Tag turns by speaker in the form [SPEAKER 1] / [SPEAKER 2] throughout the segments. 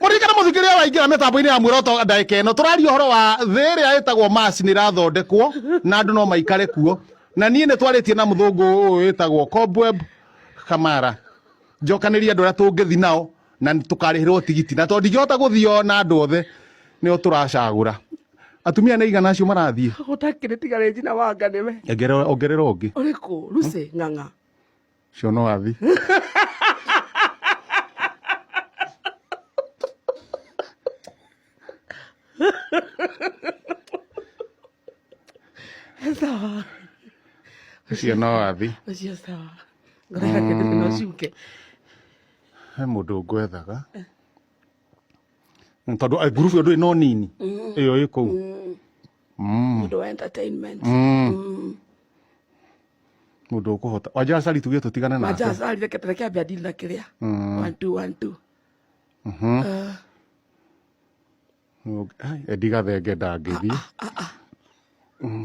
[SPEAKER 1] Mũririkane mũthikĩrĩria waingĩra mĩtambo-inĩ ya mwĩroto ndagĩka ĩno tũraria ũhoro wa thĩ ĩrĩa ĩtagwo Mars nĩ ĩrathondekwo na andũ no maikare kuo na niĩ nĩ twarĩtie na mũthũngũ ũyũ wĩtagwo Cobweb Kamara njokanĩrie andũ arĩa tũngĩthi nao na tũkarĩhĩrwo tigiti na tondũ ndingĩhota gũthiĩ na andũ othe nĩo tũracagũra atumia nĩ igana acio marathiĩ
[SPEAKER 2] Gũtakĩrĩ tiga Regina Wanga nĩwe.
[SPEAKER 1] ongerera ongerera ũngĩ
[SPEAKER 2] Ũrĩkũ? Lucy Ng'ang'a.
[SPEAKER 1] ũcio no athi
[SPEAKER 2] Sawa.
[SPEAKER 1] ũcio no athi
[SPEAKER 2] Ũcio sawa. Ngoro yake ndĩrĩ na ũcuke.
[SPEAKER 1] he mũndũ ngwethaga tondũ eh, ngurubu ĩyo ndũrĩ no nini ĩyo ĩ kũu
[SPEAKER 2] Mũndũ wa entertainment.
[SPEAKER 1] Mũndũ ũkũhota wanja cari tuge tũtigane nake.
[SPEAKER 2] Wanja cari reke reke ambe adili na kĩrĩa. One two one two.
[SPEAKER 1] Ai, Eddie Gathenge ndangĩthiĩ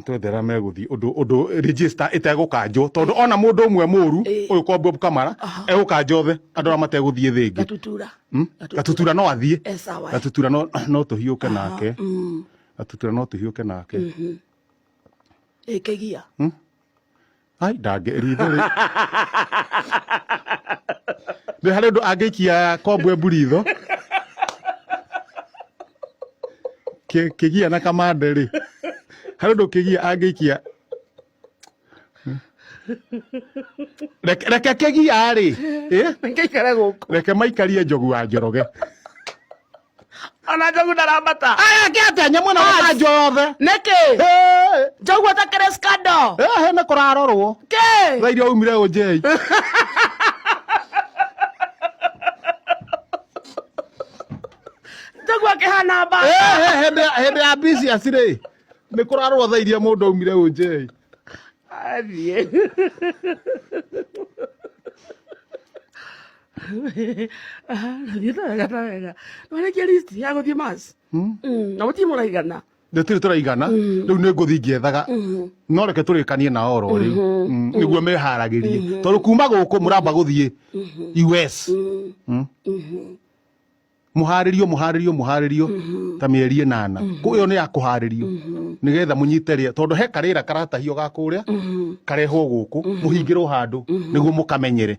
[SPEAKER 1] twethera megũthiĩ ũndũ ũndũ register ĩtegũkanjwo tondũ ona mũndũ ũmwe mũru ũyũ kwa Bob Kamara egũkanja othe andũ arĩa mategũthiĩ thĩ ĩngĩ.
[SPEAKER 2] Gatutura.
[SPEAKER 1] Gatutura no athiĩ.
[SPEAKER 2] Eh, sawa.
[SPEAKER 1] Gatutura no no tũhiũke nake. Gatutura no tũhiũke nake.
[SPEAKER 2] Ĩkĩgia.
[SPEAKER 1] Ai ndangĩ ritho rĩ. Nĩ harĩ ũndũ angĩikia kobwembu ritho. Kĩgia na kamande rĩ. Harĩ ũndũ kĩgia angĩikia. Reke reke kĩgia rĩ. Eh?
[SPEAKER 2] Ngĩikare gũkũ.
[SPEAKER 1] Reke maikarie njogu wa Njoroge.
[SPEAKER 2] Ona njogu ndarambata.
[SPEAKER 1] Aya ke atĩa nyamũ ĩno gũkanjwo yothe.
[SPEAKER 2] Nĩkĩ?
[SPEAKER 1] Hey!
[SPEAKER 2] Njogu atakĩrĩ scandal.
[SPEAKER 1] Eh, nĩ kũrarorwo.
[SPEAKER 2] Kĩ?
[SPEAKER 1] Thaa iria umire ũnjei.
[SPEAKER 2] Njogu akĩhana mbata.
[SPEAKER 1] Eh, hĩndĩ hĩndĩ ya BCS rĩ nĩ kũrarorwo thaa iria mũndũ aumire ũnjei.
[SPEAKER 2] Athiĩ. Thiĩte wega ta wega. Nĩwarĩkia list ya gũthiĩ Mars? Na mũtirĩ mũraigana.
[SPEAKER 1] Gũtirĩ tũraigana rĩu nĩ ngũthiĩ ngĩethaga no reke tũrĩkanie nao oro rĩu nĩguo meharagĩrie tondũ kuma gũkũ mũramba gũthiĩ US Mũharĩrio mũharĩrio mũharĩrio ta mĩeri ĩnana kũ ĩyo nĩ ya kũharĩrio nĩgetha mũnyite rĩa tondũ he karĩra karatahio ga kũrĩa karehwo gũkũ mũhingĩrwo handũ nĩguo mũkamenyere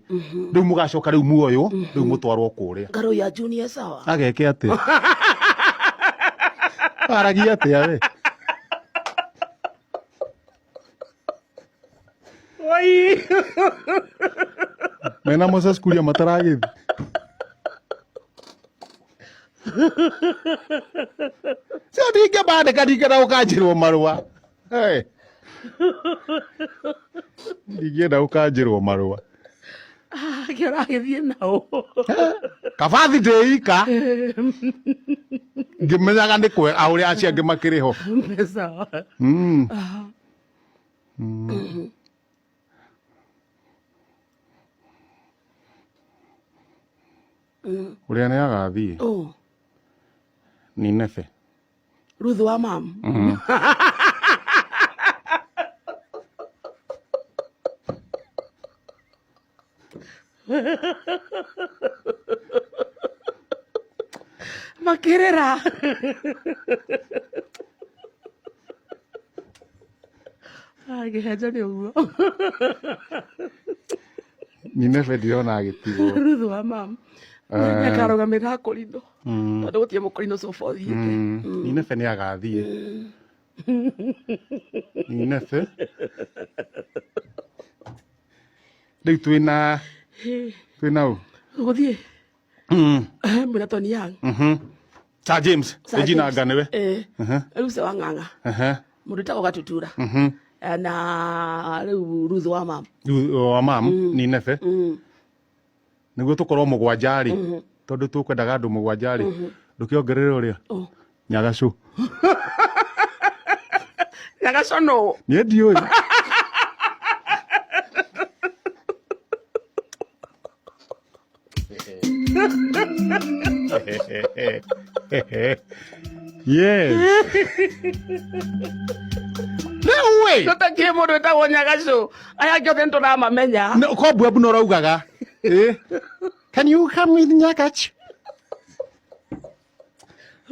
[SPEAKER 1] rĩu mũgacoka rĩu muoywo rĩu mũtwarwo kũrĩa.
[SPEAKER 2] Ngaro ya Junior sawa.
[SPEAKER 1] Ageke atĩa? Aragia atĩa we?
[SPEAKER 2] Oi.
[SPEAKER 1] Mena Moses Kuria mataragĩthiĩ. Cio ndingĩbandĩka ndingĩenda gũkanjĩrwo marũa. Hey. Ndingĩenda gũkanjĩrwo marũa.
[SPEAKER 2] Kĩora agĩthiĩ nao.
[SPEAKER 1] Kabathi ndĩika ngĩmenyaga nĩ kwe aũrĩa acio angĩ makĩrĩ ho.
[SPEAKER 2] Sawa.
[SPEAKER 1] Ũrĩa nĩ agathiĩ
[SPEAKER 2] Oh,
[SPEAKER 1] ni nebe.
[SPEAKER 2] Ruth wa mam. Makĩrĩra. Angĩhenja nĩ ũguo.
[SPEAKER 1] Nineve ndirona agĩtigwo.
[SPEAKER 2] Ruth wa mam. Nĩ akarũgamĩrĩra akũrinũ. Tondũ gũtirĩ mũkũrinũ sofa ũthiĩte.
[SPEAKER 1] Nineve nĩ agathiĩ. Nineve. Rĩu twĩna twĩna ũ?
[SPEAKER 2] Gũthiĩ. Mwĩna Tony Young.
[SPEAKER 1] Sir James,
[SPEAKER 2] Sir
[SPEAKER 1] Regina
[SPEAKER 2] James.
[SPEAKER 1] anga nĩwe.
[SPEAKER 2] Eh. Rĩu wa Ng'ang'a. Mũndũ wĩtagwo Gatutura. Na rĩu Ruth wa mam.
[SPEAKER 1] Ruth wa mam ni Nebe. Nĩguo tũkorwo mũgwanja rĩ, tondũ tũkwendaga andũ mũgwanja rĩ, ndũkĩongerere ũrĩa?
[SPEAKER 2] Oh.
[SPEAKER 1] Nyagacũ.
[SPEAKER 2] Nyagacũ nũ?
[SPEAKER 1] Niĩ ndiũĩ. Yes. Rĩu ĩ
[SPEAKER 2] Tũtakĩrĩ mũndũ wĩtagwo Nyagacũ. Aya angĩ othe nĩtũramamenya.
[SPEAKER 1] Kobweb no raugaga. Eh? Can you come with Nyakach?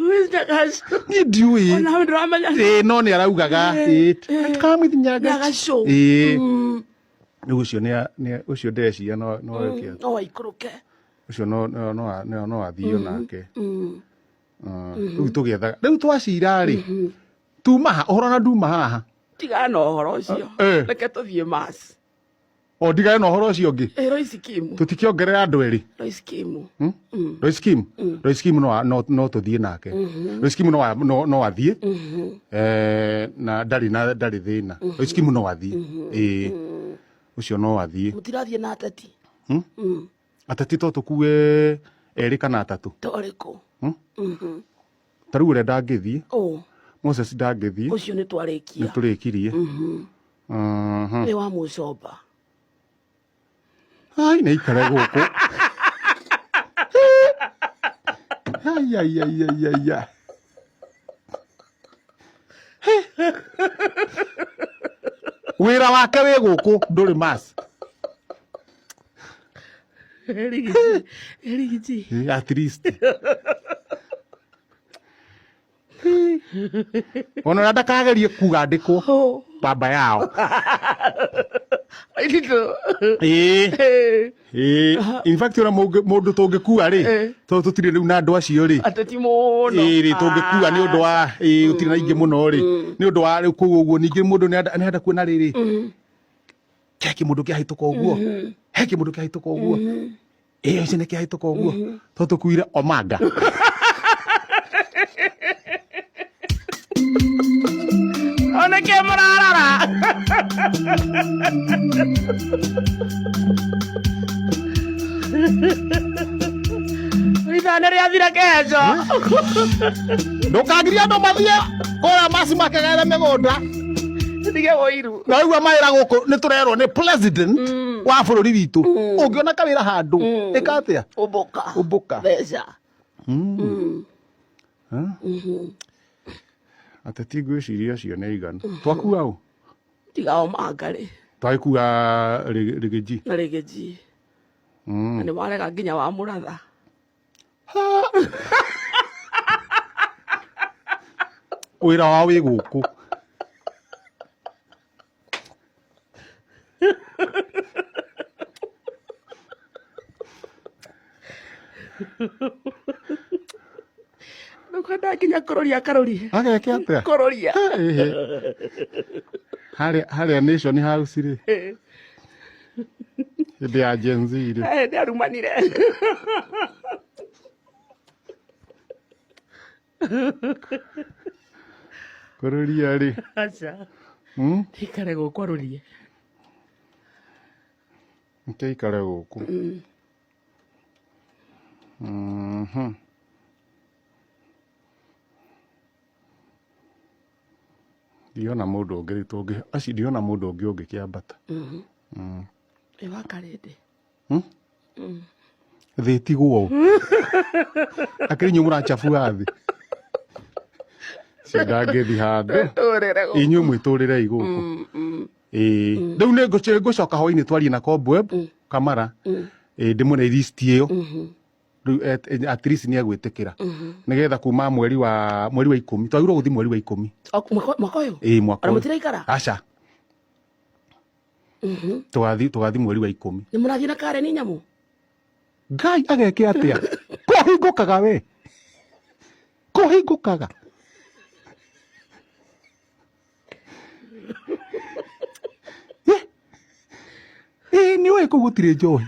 [SPEAKER 2] Who is Nyagaco?
[SPEAKER 1] Niĩ ndiũĩ.
[SPEAKER 2] Onawe ndũramenya.
[SPEAKER 1] Ĩĩ, no nĩ araugaga. Ĩĩ, come with Nyagaco.
[SPEAKER 2] Nyagaco.
[SPEAKER 1] Ĩĩ. Rĩu ũcio nĩ ũcio ndĩreciria no no eke
[SPEAKER 2] No aikũrũke.
[SPEAKER 1] Ũcio no no no no no athiĩ onake. Rĩu tũgĩethaga rĩu twacira rĩ, tuma ha ũhoro na nduma haha.
[SPEAKER 2] Tigana na ũhoro ũcio. Reke tũthiĩ Mars.
[SPEAKER 1] O ndigane na ũhoro ũcio ũngĩ.
[SPEAKER 2] Ĩ Royce Kim.
[SPEAKER 1] Tũtikĩongerera andũ erĩ.
[SPEAKER 2] Royce Kim.
[SPEAKER 1] Royce Kim. Royce Kim no no no tũthiĩ nake. Royce Kim no no no athiĩ. Na ndarĩ na ndarĩ thĩna. Royce Kim no athiĩ. Ĩĩ. Ũcio no athiĩ.
[SPEAKER 2] Mũtirathiĩ na ateti.
[SPEAKER 1] Ateti to tũkue erĩ kana atatũ.
[SPEAKER 2] Torĩkũ?
[SPEAKER 1] Ta rĩu ũrĩa ndangĩthiĩ. Moses ndangĩthiĩ.
[SPEAKER 2] Ũcio nĩ twarĩkia.
[SPEAKER 1] Nĩ tũrĩkirie.
[SPEAKER 2] Nĩ wa mũcomba.
[SPEAKER 1] Ai, nĩ ikare gũkũ. Ai, ai, ai, ai, ai, ai. Wĩra wake wĩ gũkũ ndũrĩ Mars.
[SPEAKER 2] Erigiti.
[SPEAKER 1] At least. Ona ũrĩa ndakagerie kuga andĩkwo baba yao.
[SPEAKER 2] Aitito.
[SPEAKER 1] Ĩĩ. Ĩĩ. In fact ona mũndũ tũngĩkua rĩ, tondũ tũtirĩ rĩu na andũ acio rĩ.
[SPEAKER 2] Ateti mũno.
[SPEAKER 1] Ĩĩ rĩ, tũngĩkua nĩ ũndũ wa ĩĩ gũtirĩ na aingĩ mũno rĩ. Nĩ ũndũ wa rĩu kũu ũguo ningĩ mũndũ nĩ enda kuona rĩrĩ. He kĩmũndũ kĩahĩtũka ũguo. He kĩmũndũ kĩahĩtũka ũguo. Ĩĩ ũcio nĩ kĩahĩtũka ũguo. Tondũ tũkuire Omanga.
[SPEAKER 2] Oneke mũrarora. Ithaa nĩ rĩathira kesho.
[SPEAKER 1] Ndũkagirie andũ mathiĩ kũrĩa maci makegere mĩgũnda.
[SPEAKER 2] Ndige ũiru.
[SPEAKER 1] Na rĩu mawĩra gũkũ nĩ tũrerwo nĩ president wa bũrũri witũ. Ũngĩona kawĩra handũ, ĩka atĩa?
[SPEAKER 2] Ũmbũka.
[SPEAKER 1] Ũmbũka.
[SPEAKER 2] Mbeca.
[SPEAKER 1] Ateti ngwĩciria acio nĩ aiganu. Twakua ũ?
[SPEAKER 2] Tiga o manga rĩ.
[SPEAKER 1] Twagĩkua Rĩgĩji.
[SPEAKER 2] Na Rĩgĩji. Na nĩ warega nginya wa mũratha.
[SPEAKER 1] Wĩra wao wĩ gũkũ.
[SPEAKER 2] Ndũkwenda nginya kũroria karũri.
[SPEAKER 1] Ageke atĩa?
[SPEAKER 2] Kũroria.
[SPEAKER 1] Harĩa harĩa Nation House rĩ. Hĩndĩ ya Gen Z rĩ.
[SPEAKER 2] Nĩ arumanire.
[SPEAKER 1] Kũrũria rĩ.
[SPEAKER 2] Aca. Ikare gũkũ arũrie.
[SPEAKER 1] Nke ikare gũkũ. Ndiona mũndũ ũngĩ rĩu tũngĩ aci ndiona mũndũ ũngĩ ũngĩkĩambata.
[SPEAKER 2] Ĩ wa Karĩndĩ.
[SPEAKER 1] Thĩ tigwo ũũ. Akĩrĩ inyuĩ mũrachabua thĩ. Cio ndangĩthi handũ.
[SPEAKER 2] Tũrĩre gũkũ.
[SPEAKER 1] Inyuĩ mwĩtũrĩrei gũkũ. Ĩĩ. Rĩu nĩ ngũcoka hwainĩ twarie na Cobweb Kamara. Ĩĩ ndĩmũne list ĩyo. Rĩu at least nĩ egwĩtĩkĩra. Nĩgetha kuma mweri wa 10. Twagĩrĩirwo gũthiĩ mweri wa 10.
[SPEAKER 2] Mwaka ũyũ?
[SPEAKER 1] Ĩĩ mwaka
[SPEAKER 2] Ona
[SPEAKER 1] ũyũ.
[SPEAKER 2] mũtiraikara?
[SPEAKER 1] Aca. Tũgathiĩ mweri wa 10.
[SPEAKER 2] Nĩ mũrathiĩ na Karen nyamũ?
[SPEAKER 1] Ngai ageke atĩa? Kũhingũkaga we. Kũhingũkaga. Ĩĩ nĩ ũĩ kũu gũtirĩ njohi.